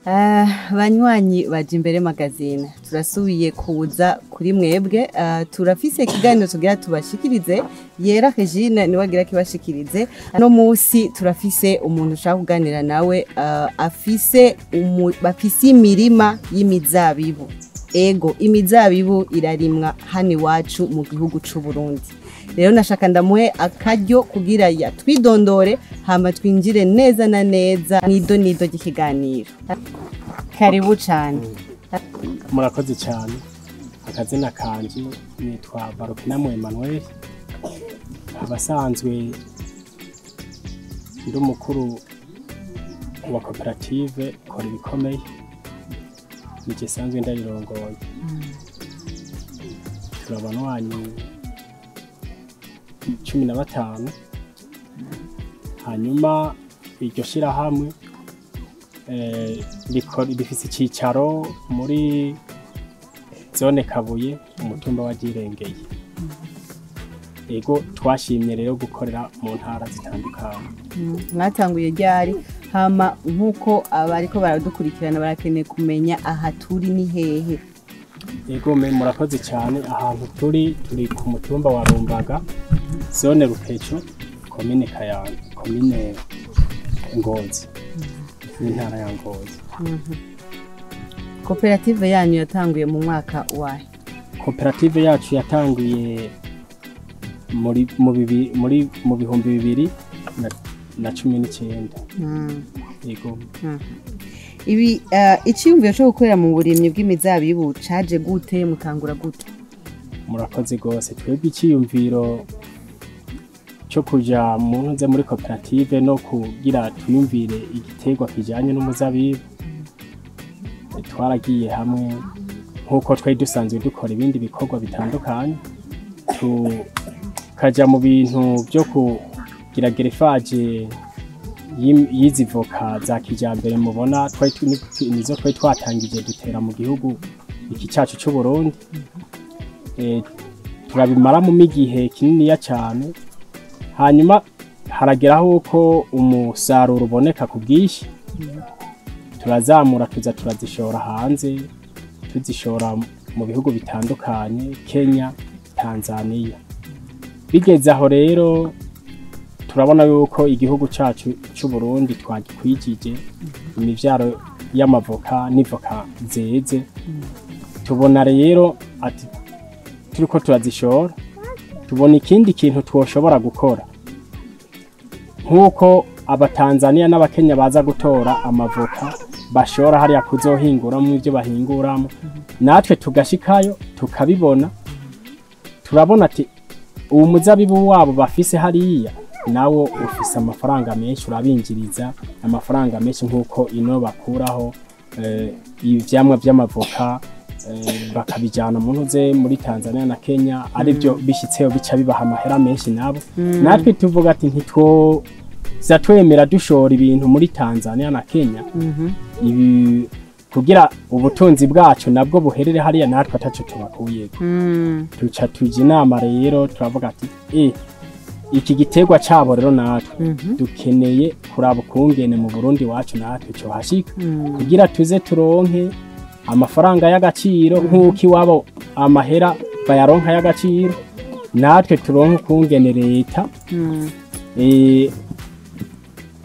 Banywanyi baje imbere magazine, turasubiye kuza kuri mwebwe. Turafise ikiganiro tugira tubashikirize. Yera Regine niwe agira kibashikirize. No musi turafise umuntu ushaka kuganira nawe, afise bafise imirima y'imizabibu. Ego, imizabibu irarimwa hano iwacu mu gihugu c'u Burundi. Rero nashaka ndamuhe akaryo kugira ya twidondore, hama twinjire neza na neza nido nido ry'ikiganiro. Karibu cane. Murakoze cyane. Akazina kanje nitwa Barukinamu Emmanuel, abasanzwe ndi umukuru wa koperative Kora Ibikomeye, nije sanzwe ndayirongoye. Turi abanywanyi 15. Hanyuma iryo shirahamwe rifise icicaro muri zone Kabuye, umutumba wa Girengeye. Ego, twashimye rero gukorera mu ntara zitandukanye. Mwatanguye ryari? Hama nk'uko abariko baradukurikirana barakeneye kumenya aha turi ni hehe. Ego me, murakoze cyane. Ahantu turi ku mutumba wa Rumbaga, zone Rupeco, komine Kayanza, komine Ngozi, n'intara ya Ngozi. Koperative yanyu yatanguye mu mwaka wahe? Koperative yacu yatanguye muri mu bibi muri mu 2019. Ego. Ibi iciyumviro cyo gukorera mu burimyi bw'imizabibu caje gute? Mutangura gute? Murakoze gose. Twebwe iciyumviro cyo kuja mu ntuze muri koperative no kugira twiyumvire igiterwa kijanye n'umuzabibu, twaragiye hamwe nk'uko twari dusanzwe dukora ibindi bikorwa bitandukanye, tukaja mu bintu byo kugira greffage y'izi voka za kijambere mubona, twari nizo twari twatangije dutera mu gihugu iki cacu c'u Burundi. Turabimaramo igihe kininiya cyane, hanyuma harageraho uko umusaruro uboneka ku bwinshi, turazamura tuza turazishora hanze, tuzishora mu bihugu bitandukanye, Kenya, Tanzania. Bigeze aho rero turabona yuko igihugu cacu c'u Burundi twagikwijije imivyaro y'amavoka n'ivoka zeze. Tubona rero ati turiko turazishora, tubona ikindi kintu twoshobora gukora nk'uko abatanzania n'abakenya baza gutora amavoka bashora hariya kuzohinguramo ibyo bahinguramo, natwe tugashikayo tukabibona. Turabona ati uwo muzabibu wabo bafise hariya nawo ufise amafaranga menshi, urabinjiriza amafaranga menshi nk'uko ino bakuraho ivyamwa vy'amavoka bakabijana mu ntuze muri Tanzania na Kenya, arivyo bishitseyo bica bibaha amahera menshi nabo. Natwe tuvuga ati ntitwoza twemera dushora ibintu muri Tanzania na Kenya, ibi kugira ubutunzi bwacu nabwo buherere hariya natwe ataco tubakuyeko. Tuca tuja inama rero, turavuga ati iki giterwa cabo rero natwe dukeneye kuraba ukungene mu Burundi wacu natwe cohashika, kugira tuze turonke amafaranga y'agaciro nk'uko iwabo amahera bayaronka y'agaciro, natwe turonke ukungene leta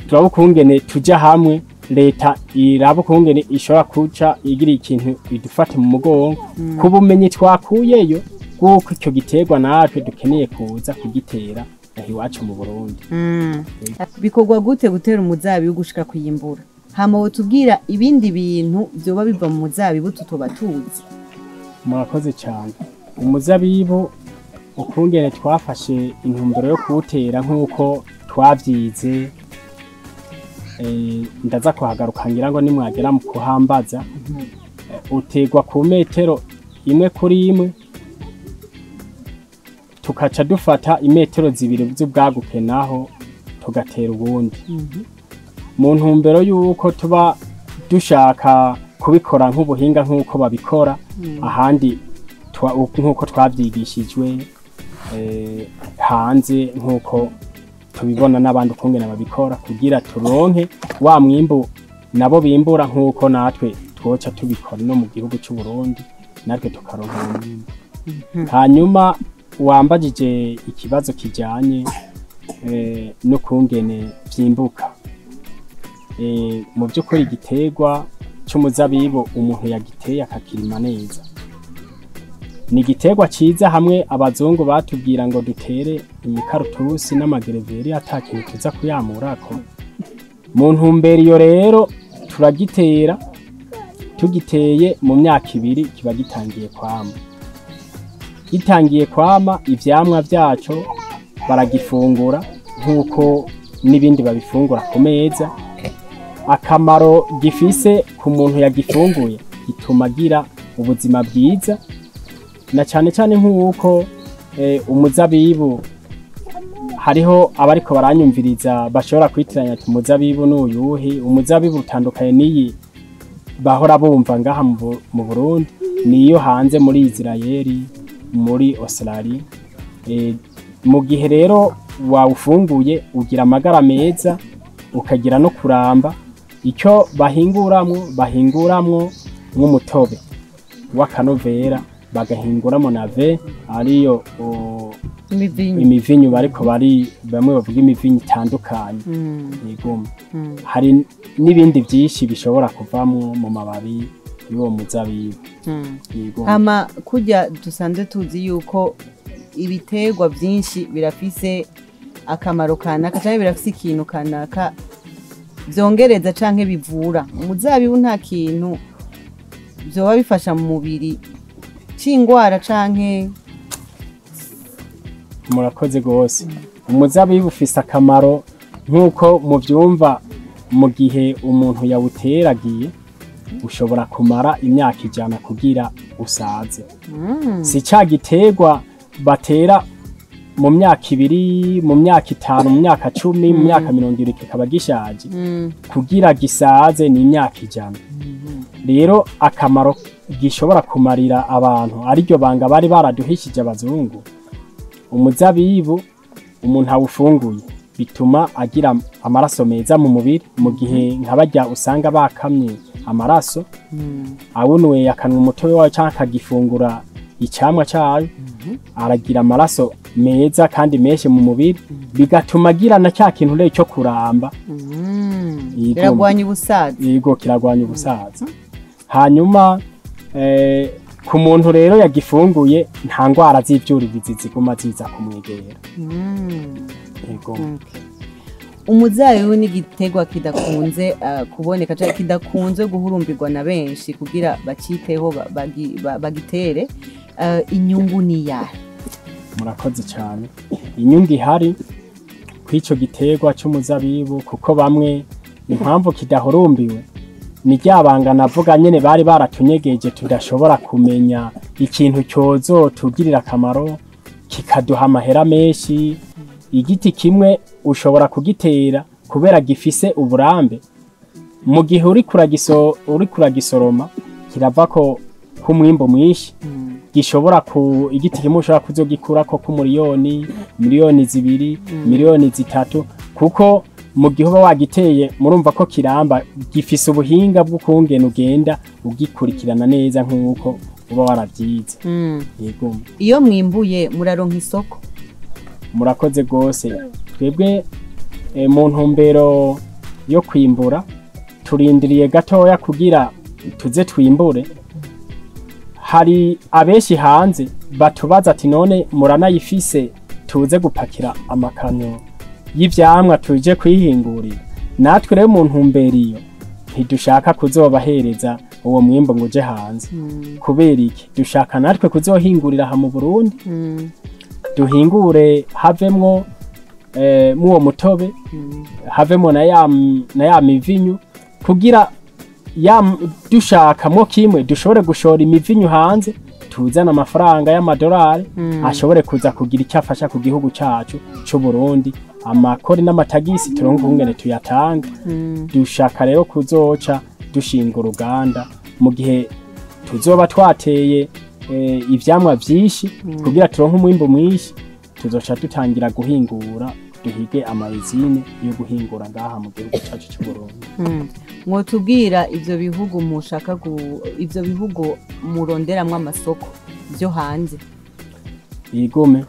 turaba ukungene tuja hamwe, leta iraba ukungene ishobora kuca igira ikintu idufate mu mugongo ku bumenyi twakuyeyo bw'uko icyo giterwa natwe dukeneye kuza kugitera aho iwacu mu Burundi. Bikorwa gute gutera umuzabibu gushika kuyimbura? Hama wotubwira ibindi bintu vyoba biva mu muzabibu tutoba tuzi. Murakoze cyane. Umuzabibu ukungene twafashe intumbero yo kuwutera nk'uko twavyize, ndaza kuhagaruka ngira ngo nimwagera mu kuhambaza. Utegwa ku metero 1 kuri 1, tukaca dufata imetero 2 z'ubwaguke naho tugatera ubundi. Mu ntumbero yuko tuba dushaka kubikora nk'ubuhinga nk'uko babikora ahandi, nk'uko twavyigishijwe hanze, nk'uko tubibona n'abandi ukungene babikora, kugira turonke wa mwimbu nabo bimbura nk'uko natwe twoca tubikora no mu gihugu cy'u Burundi, natwe tukaronka umwimbu. Hanyuma wambajije ikibazo kijanye n'ukungene vyimbuka. Mu by'ukuri igiterwa c'umuzabibu umuntu yagiteye akakirima neza ni igiterwa ciza. Hamwe abazungu batubwira ngo dutere imikarutusi n'amagereveri ata kintu tuza kuyamurako, mu ntumbero iyo rero turagitera. Tugiteye mu myaka 2 kiba gitangiye kwama. Gitangiye kwama ivyamwa vyaco baragifungura nk'uko n'ibindi babifungura ku meza. Akamaro gifise ku muntu yagifunguye gituma agira ubuzima bwiza, na cyane cyane nk'uko umuzabibu, hariho abariko baranyumviriza bashobora kwitiranya ati umuzabibu n'uyuhi. Umuzabibu utandukanye n'iyi bahora bumva ngaha mu Burundi, niyo hanze muri Israeli, muri Australia. Mu gihe rero wawufunguye ugira amagara meza, ukagira no kuramba. Icyo bahinguramwo nk'umutobe w'akanovera, bagahinguramo na vin, ariyo Imivinyu. Imivinyu, bariko bari bamwe bavuga imivinyu itandukanye. Yego, hari n'ibindi byinshi bishobora kuvamwo mu mababi y'uwo muzabibu. Yego. Hama kurya dusanzwe tuzi yuko ibiterwa byinshi birafise akamaro kanaka canke birafise ikintu kanaka vyongereza canke bivura, umuzabibu nta kintu vyoba bifasha mu mubiri c'ingwara canke? Murakoze rwose. Umuzabibu ufise akamaro nk'uko muvyumva. Mu gihe umuntu yawuteragiye ushobora kumara imyaka 100 kugira usaze. Si ca giterwa batera mu myaka 2, mu myaka 5, mu myaka 10, mu myaka 20 kikaba gishaje. Kugira gisaze ni imyaka 100. Rero akamaro gishobora kumarira abantu, ariryo banga bari baraduhishije abazungu, umuzabibu umuntu awufunguye bituma agira amaraso meza mu mubiri. Mu gihe nka barya usanga bakamye amaraso, awunyweye akanwa umutobe wayo canke akagifungura icamwa cayo, aragira amaraso meza kandi menshi mu mubiri, bigatuma agira na cya kintu rero cyo kuramba. Yego. Biragwanya ubusaza. Yego, kiragwanya ubusaza. Hanyuma ku muntu rero yagifunguye nta ngwara z'ivyuririzi ziguma ziza kumwegera. Yego. Okay. Umuzabibu ni igiterwa kidakunze kuboneka canke kidakunze guhurumbirwa na benshi kugira baciteho bagitere. Inyungu ni yahe? Murakoze cyane. Inyungu ihari kw'ico giterwa c'umuzabibu, kuko bamwe impamvu kidahurumbiwe ni rya banga navuga nyene bari baratunyegeje, tudashobora kumenya ikintu cyozo tugirira akamaro kikaduha amahera menshi. Igiti kimwe ushobora kugitera, kubera gifise uburambe, mu gihe uri kuragisoroma kiravako k'umwimbo mwinshi. Gishobora ku igiti kimwe ushobora kuzogikurako ku miliyoni, miliyoni 2, miliyoni 3, kuko mu gihe uba wagiteye murumva ko kiramba, gifise ubuhinga bw'ukungene ugenda ugikurikirana neza nk'uko uba waravyize. Yego. Iyo mwimbuye muraronka isoko? Murakoze rwose. Twebwe mu ntumbero yo kwimbura turindiriye gatoya kugira tuze twimbure. Hari abenshi hanze batubaza ati: "None muranayifise tuze gupakira amakamyo y'ivyamwa tuje kwihingurira?" Natwe rero mu ntumbero iyo ntidushaka kuzobahereza uwo mwimbo ngo uje hanze. Kubera iki? Dushaka natwe kuzohingurira aha mu Burundi, duhingure havemwo muwo mutobe, havemo na ya mivinyu, kugira ya dushakamo kimwe dushobore gushora imivinyu hanze, tuzana amafaranga y'amadolari ashobore kuza kugira icyo afasha ku gihugu cacu c'u Burundi. Amakori n'amatagisi turonke ukungene tuyatanga. Dushaka rero kuzoca dushinga uruganda mu gihe tuzoba twateye ivyamwa vyinshi kugira turonke umwimbu mwinshi, tuzoca dutangira guhingura. duhige amayizine yo guhingura ngaha mu gihugu cyacu cy'u Burundi. Mwotubwira ivyo bihugu mushaka ivyo bihugu muronderamwo amasoko byo hanze? Yigome,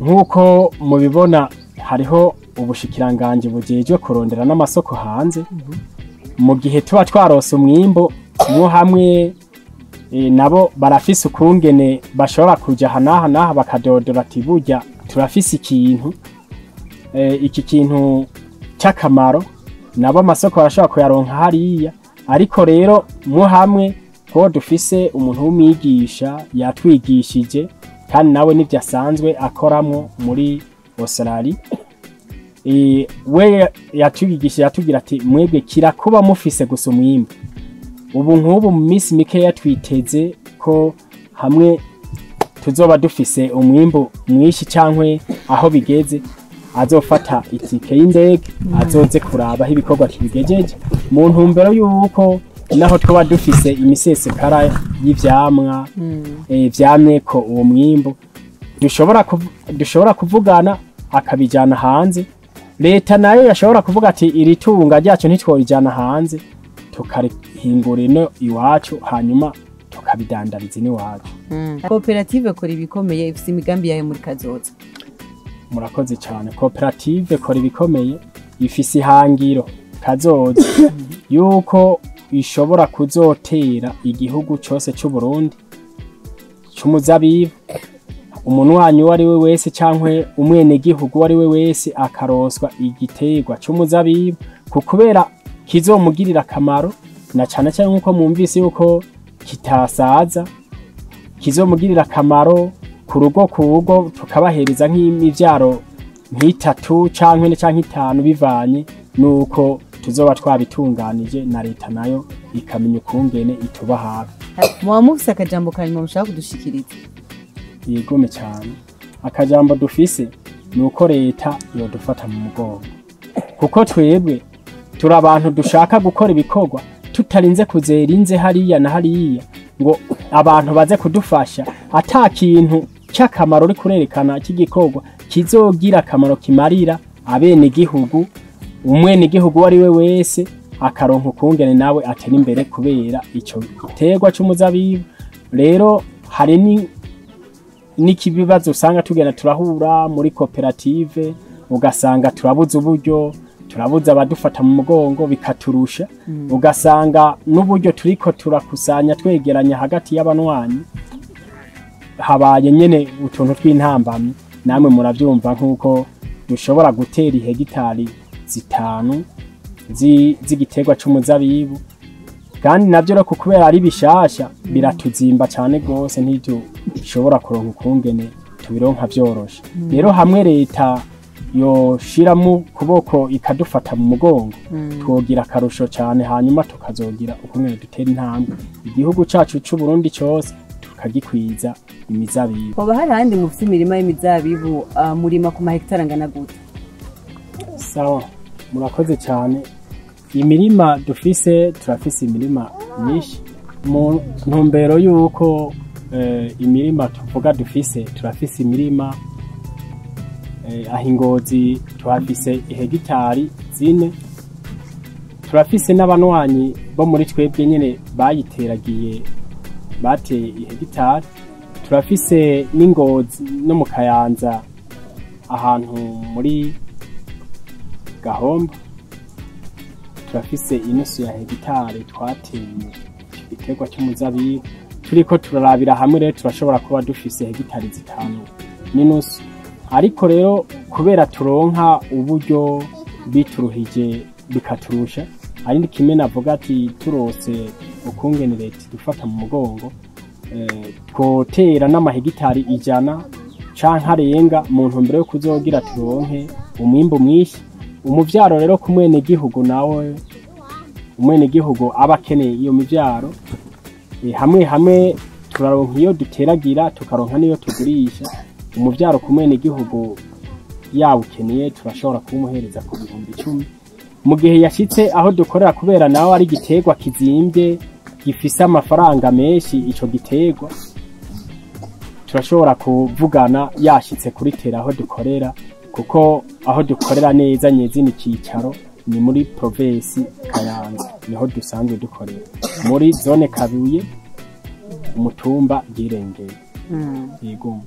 nk'uko mubibona hariho ubushikiranganje bujejwe kurondera n'amasoko hanze. Mu gihe tuba twarose umwimbo mwo hamwe, nabo barafise ukungene bashobora kuja hanaha naha bakadodora ati burya turafise ikintu, iki kintu cy'akamaro, nabo amasoko barashobora kuyaronka hariya. Ariko rero mwo hamwe ko dufise umuntu w'umwigisha yatwigishije, kandi nawe nivyo asanzwe akoramwo muri Australia, we yatwigishije yatubwira ati mwebwe kirakuba mufise gusa umwimbu. Ubu nk'ubu mu minsi mikeya twiteze ko hamwe tuzoba dufise umwimbu mwinshi cankwe aho bigeze, azofata itike y'indege azoze kuraba aho ibikorwa tubigejeje, mu ntumbero y'uko naho twaba dufise imisesekara y'ivyamwa vyamye ko uwo mwimbu dushobora kuvugana akabijana hanze. Leta nayo yashobora kuvuga ati iri tunga ryacu ntitworijana hanze, tukarihingura ino iwacu hanyuma tukabidandariza ino iwacu. Koperative Kora Ibikomeye ifise imigambi yayo muri kazoza? Murakoze cyane. Koperative Kora Ibikomeye ifise ihangiro kazoza yuko ishobora kuzotera igihugu cose c'u Burundi c'umuzabibu, umunwanyi uwo ari we wese cankwe umwenegihugu uwo ari we wese akaroswa igiterwa c'umuzabibu, kubera kizomugirira akamaro, na cane cane nkuko mwumvise yuko kitasaza, kizomugirira akamaro ku rugo, tukabahereza nk'imivyaro nk'itatu canke ine canke itanu, bivanye nuko tuzoba twabitunganije, na leta nayo ikamenya ukungene ituba hafi. Muba mufise akajambo kanyuma mushaka kudushikiriza? Yegome cyane. Akajambo dufise ni uko leta yodufata mu mugongo, kuko twebwe turi abantu dushaka gukora ibikorwa tutarinze kuzera inze hariya na hariya ngo abantu baze kudufasha, ata kintu cy'akamaro uri kurerekana cy'igikorwa kizogira akamaro kimarira abenegihugu, umwenegihugu uwo ari we wese akaronka ukungene nawe atera imbere kubera ico giterwa c'umuzabibu. Rero hari n'ikibibazo usanga tugenda turahura muri koperative, ugasanga turabuze uburyo, turabuze abadufata mu mugongo bikaturusha, ugasanga n'uburyo turiko turakusanya twegeranya hagati y'abanywanyi habaye nyene utuntu tw'intambamyi. Namwe muravyumva nk'uko dushobora gutera ihegitari 5 z'igiterwa c'umuzabibu, kandi navyo rero kubera ari bishasha biratuzimba cane gose, ntidushobora kuronka ukungene tubironka vyoroshe. Rero hamwe leta yoshiramo kuboko ikadufata mu mugongo, twogira akarusho cane, hanyuma tukazogira ukungene dutera intambwe igihugu cacu c'u Burundi cose tukagikwiza imizabibu. Hoba hari ahandi mufise imirima y'imizabibu, murima ku mahegitari angana gute? Sawa, murakoze cyane. Imirima dufise, turafise imirima myinshi. Mu ntumbero y'uko imirima tuvuga dufise, turafise imirima aho Ingozi tuhafise ihegitari 4, turafise n'abanywanyi bo muri twebwe nyene bayiteragiye bateye ihegitari, turafise n'Ingozi no mu Kayanza ahantu muri Gahombo turafise inusu ya hegitari twateye igiterwa cy'umuzabibu. Turiko turarabira hamwe rero turashobora kuba dufise hegitari 5 n'inusu, ariko rero kubera turonka uburyo bituruhije bikaturusha, ari kimwe navuga ati turose ukungene leta dufata mu mugongo, twotera n'amahegitari 100 canke arenga mu ntumbero yo kuzogira turonke umwimbu mwinshi. Umuvyaro rero ku mwenegihugu nawe, umwenegihugu aba akeneye iyo mivyaro, hamwe hamwe turaronka iyo duteragira tukaronka n'iyo tugurisha. Umuvyaro ku mwenegihugu yawukeneye turashobora kuwumuhereza ku 10,000 mu gihe yashitse aho dukorera, kubera nawe ari igiterwa kizimbye gifise amafaranga menshi. Ico giterwa turashobora kuvugana yashitse kuri tera aho dukorera Kuko aho dukorera neza nyezina icyicaro ni muri provinsi Kayanza, niho dusanzwe dukorera muri zone Kabuye, umutumba Bwirengeye. Yego.